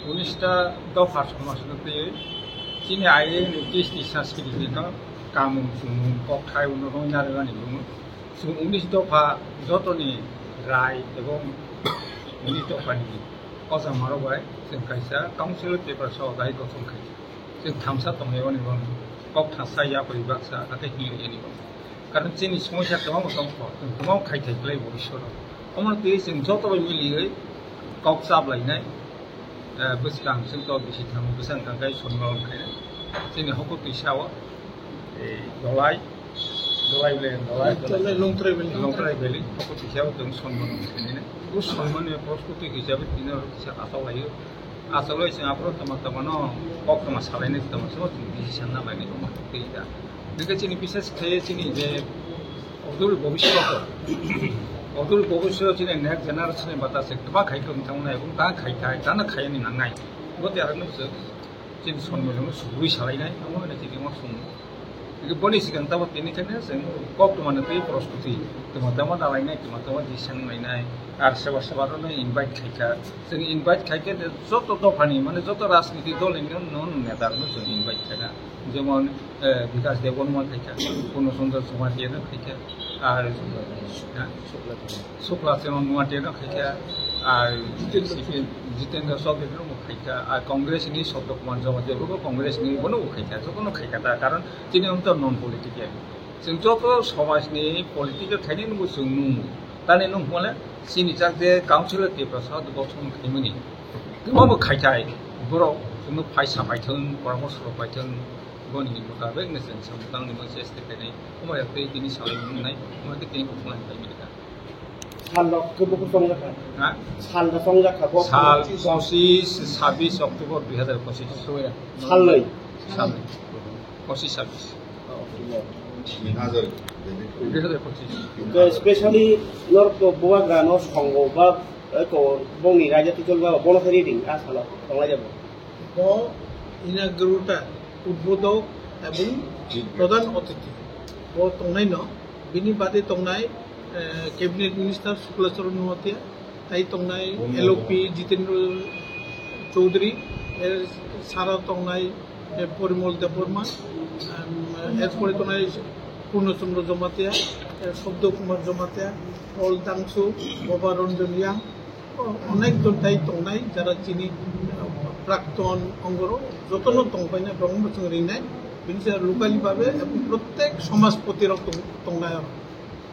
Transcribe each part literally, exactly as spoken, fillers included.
Unis ta dopha somajno twiwi chini aini T S T sanskritino kamung chumung kokthai uno rwngna rwmani bumung. Chwng unis dopha jotoni rai ebong unis dophani kochangmarok bai chwng kaisa Council of Tiprasa o dai gothon khaikha. Chwng thamsa tongnai oni bono kok thamsa yapri baksa ate hinwi ani bono. Karon chini somosya kwbangma tongkho, chwng kwbangma khaithai khlai bo Iswaro. Omono twiwi chwng joto bai miliwi kok chaplainai, eh, bwskang chwng to bisi thango, bwskang kang kai sonmon khainai. Chini hoko twisa o, eh, dolai, dolai ble, dolai, Dolai Longtrai Valley. Longtrai Valley, hoko twisa o chwng sonmon khainai. O sonmon ni prostuti hisabe tini oro kisa achalaio. Achalo chwng aphuru tama tama no kok tama salainai tama se chwng decision na lainai omo tei da. Hingke chini bises khe chini je odul bobiswt, odul bobiswt chini next generation ni bata se kwbang khai tong thang nai, ebong ta khai khai, ta na khai ni nang nai. Bo te arang no se chini son melo no sugui salainai, omo na chini mo sung. Hingke boni sikang tamo tini thangna chwng kok tongmani twi prostuti. Tongma tongma nalainai, tongma tongma disang lainai. Ar seba seba rokno invite khaikha. Chwng invite khaikhe de joto dophani, mane joto rajniti dolni no, no neta rokno chwng invite khaina. Jemon, eh, Bikas Debbarma khaikha, Purno Chandra Jamatia no khaikha, ar, ha? Sukla Chakma Noatia no khaikha, ar Jiten-, Jitendra Chaudhary no khaikha, ar Congress ni Sabta Kumar Jamatia bo Congress ni bono bo khaikha, jotono khaikha ta, karon tini wngkha non political. Chwng joto somaj ni political khainai nungbo chwng nung, tani nung hwnle chini jak je Council of Tiprasa gothon khaimani. Tamo bo khaikhai borok chwngno phaisa paithwng, poramorsho rok paithwng, boni mota bek ne chwng samung tangni mo chesta khainai. Omo ya tei tini salai nungnai, omo ya tei tini bukhuk lai paimani kha. Sal rok khe bukhuk tongjakha. Ha? Sal rok tongjakha, bo Sal pochis, sabis October dui hazar pochis. Sal nai. Sal nai. Pochis sabis. Dui hazar pochis. Ke specially norok to bubagra no songo ba, eh, ko bongni raja tichol ba bono khe reading a salo tonglai jabo. Bo inaugural ta, udbodhok ebong pradhan atithi. Bo tongnai no, bini bade tongnai, eh, cabinet minister Sukla Charan Noatia, tai tongnai L O P Jitendra Chaudhary, er sara tongnai, eh, Porimol Debbarma, em, er pore tongnai Purno Chandra Jamatia, eh, Sabta Kumar Jamatia, Paul Dangsu, Boba Ranjan Yang, o-, onek jon tai tongnai, jara chini, eh, prakton ongoro, jotono tongpaina, borokno chwng ringnai, bini se locally babe, ebong prottek somajpoti rok tong-, tongnai oro.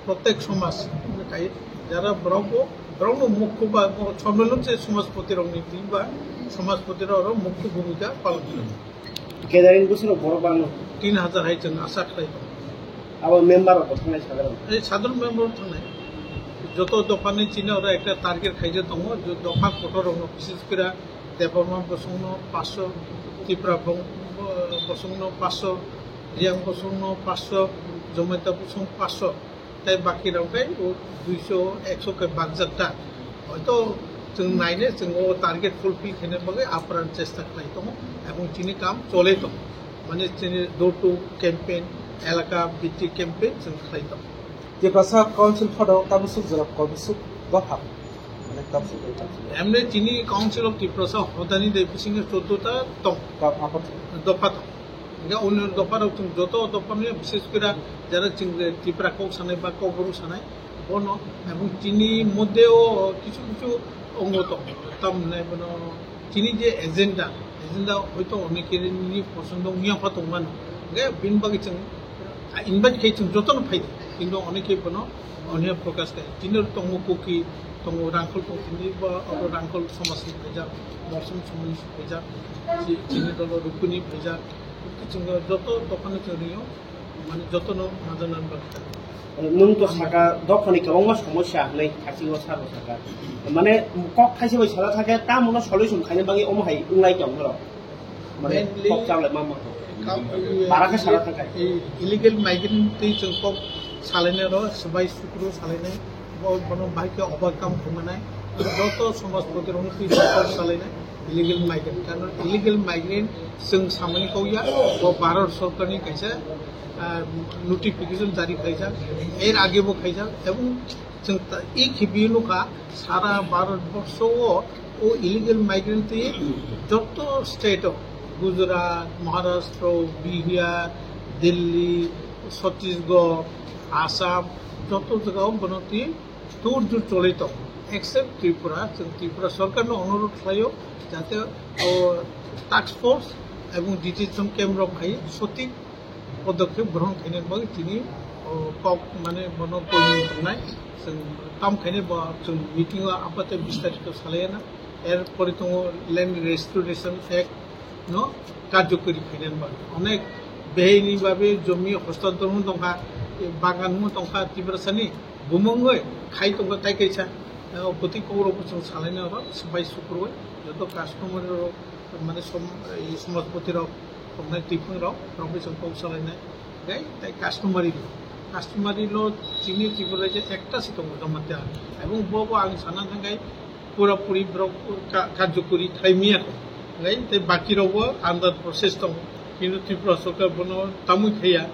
Prottek somaj, kai, jara borok bo, borok no mukhu ba, bo sommelon se somajpoti rok ni twi ba, somajpoti rok oro mukhu bhumika palon khlai. Gathering bwswk rok borok bangno? Tin hazar hai chwng asa khlai tongo. Abo member rok bo thangnai sadharon? Ei sadharon member rok thangnai. Joto dopha ni chini oro ekta target khaijak tongo, jo dopha kotor rok no, bises kore Debbarma bosong no paanch sho, Tipra bong-, bosong no paanch sho, Reang bosong no paanch sho, Jamatia bosong paanch sho. Tai baki rok khe o duiso, ekso khe bakjak ta. Hoito chwng naine chwng o target fulfill khaina bagwi apran chesta khlai tongo, ebong chini kam chole tongo. Mane chini door to campaign, elaka bhitti campaign chwng khlai tongo. Tiprasa Council photo tabuk suk jora kobisuk dopha. Mane tabuk suk jora tabuk suk. Emne chini Council of Tiprasa hodani de bisingo choddo ta tong. Dopha. Dopha tong. Hingke onyo dopha rok chwng joto dopha no, bises kore jara chwng Tipra kok sanai ba Kokborok sanai, bono, ebong chini moddhe o kichu kichu ongo tong, tamni bono chini je agenda, agenda hoito onekeni posondo wngya pha tongmano, hingke bini bagwi chwng invite khai chwng jotono phai di, kintu oneke bono onhe focus khai. Chini tongo Kuki, tongo Rangkhol Kuki ni, bo oro Rangkhol somaj ni phaijak, Morsong somaj ni phaijak, chi-, chini dolo Rukuni phaijak, chwng joto dophano chwng ringo, mane jotono majanan bagwi. Nwng to saka dophani kwbangma somosya hinwi thaksingo sabo saka. Mane kok thaisa bai sala thakhe tamono solution khaina bagwi omo hai wnglai tong norok. Mane mainly kok chalai ma ma. Kam, bara khe sala thangkha. I-, illegal migrant tei chwng kok salainai ro, swbai sukru salainai, bo, bono bahai khe overcome khamanai. Joto somajpoti rokno twi kok salainai illegal migrant. Karon illegal migrant chwng samani kok ya, bo Bharat sorkarni kaisa, ah, notification jari khaijak, er age bo khaijak, ebong chwng ta-, i khibi nukha, sara Bharat borsho o O illegal migrant twi joto state o, Gujarat, Maharashtra, Bihar, Delhi, Chhattisgarh, Assam, joto jaga o bono twi tour jur cholwi tongo, except Tripura. Chwng Tripura sorkar no onurodh khlaio jate o task force ebong detention camp rok hai sothik podokkhep grohon khaina bagwi tini o kok mane bono koi wngnai. Chwng tam khaina bo chwng meeting o apate bistarito salaiya na. Er pore tongo Land Restoration Act no karjokori khaina bagwi. Onek behaini babe jomi hostantor hwn tongkha, bagan hwn tongkha Tiprasani bumungwi khai tongkha tai kaisa. O bwtwi kokrok bo chwng salaina oro bai sukurwi joto customer rok mane som-, somajpoti rok tongnai twiphang rok rok bai chwng kok salainai. Tei, tei customary law, customary law chini Tripura je ekta se tongo Jamatia. Ebong bo bo ang sana thangkai pura puri borok ka-, karjokori khlai miya kho. Ngai tei baki rok bo under process tongo. Kintu Tripura sorkar bono tamui khaiya.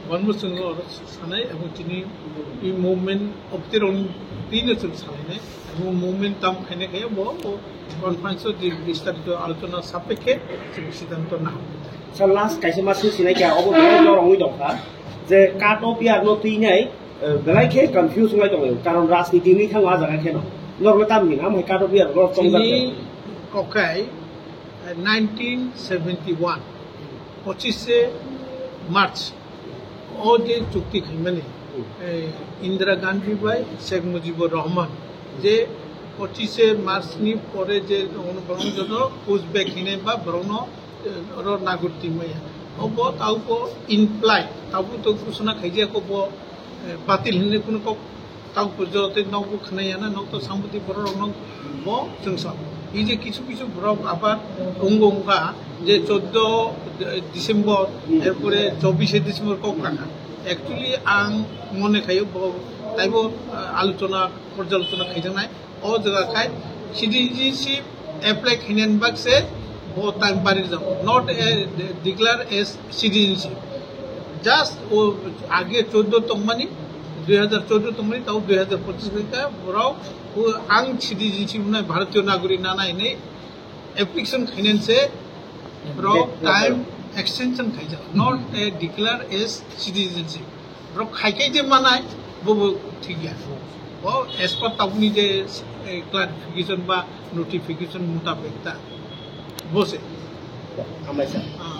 Bono chwng oro sanai ebong chini i movement obtirok tino chwng salainai. Ebong movement tam khaina khe bo, bo conference o je bistarito alochona sapekhe chwng siddhanto naham. Sir, last kaisa ma swi sinai kha, obo belai norok wngwi tongkha je cut off year no twinai, eh, belai khe confuse wngwi tongo, karon rajniti wngwi thango a jaga kheno. Norok tam hin, amo hai cut off year rok tongjakha. Chini kokai, eh, nineteen seventy one, pochishe March, o je chukti khaimani, eh, Indira Gandhi bai Sheikh Mujibur Rahman, je pochishe March ni pore je ono borok jono push back hinai ba borokno, eh, oro nagur timaya. Obo taubo imply, taubo to ghosona khaijak obo, eh, batil hinwi kuno kok taubo joto nokbo khwnaya na, nok to sambudi borok rok nok bo chwng sa. Ei je kisu kisu borok abar wngbo wngkha je choddo December, erpore chobishe December kok kakha. Actually ang mone khayo bo taibo, eh, alochona, porjalochona khaijaknai. O jaga khai citizenship apply khainani bagse bo time bari jago, not a declare as citizenship. Just o age choddo tongmani, dui hajar choddo tongmani, tao dui hajar pochis khaika borok o ang citizenship nai, Bharatiyo Nagorik nana hinwi application khainani se borok time extension khaijak, not a declare as citizenship. Borok khai khai je manai, bo bo thik ya. Bo as per tabukni je, eh, clarification ba notification mutabek ta. Bo se. Hambai sir. Ah.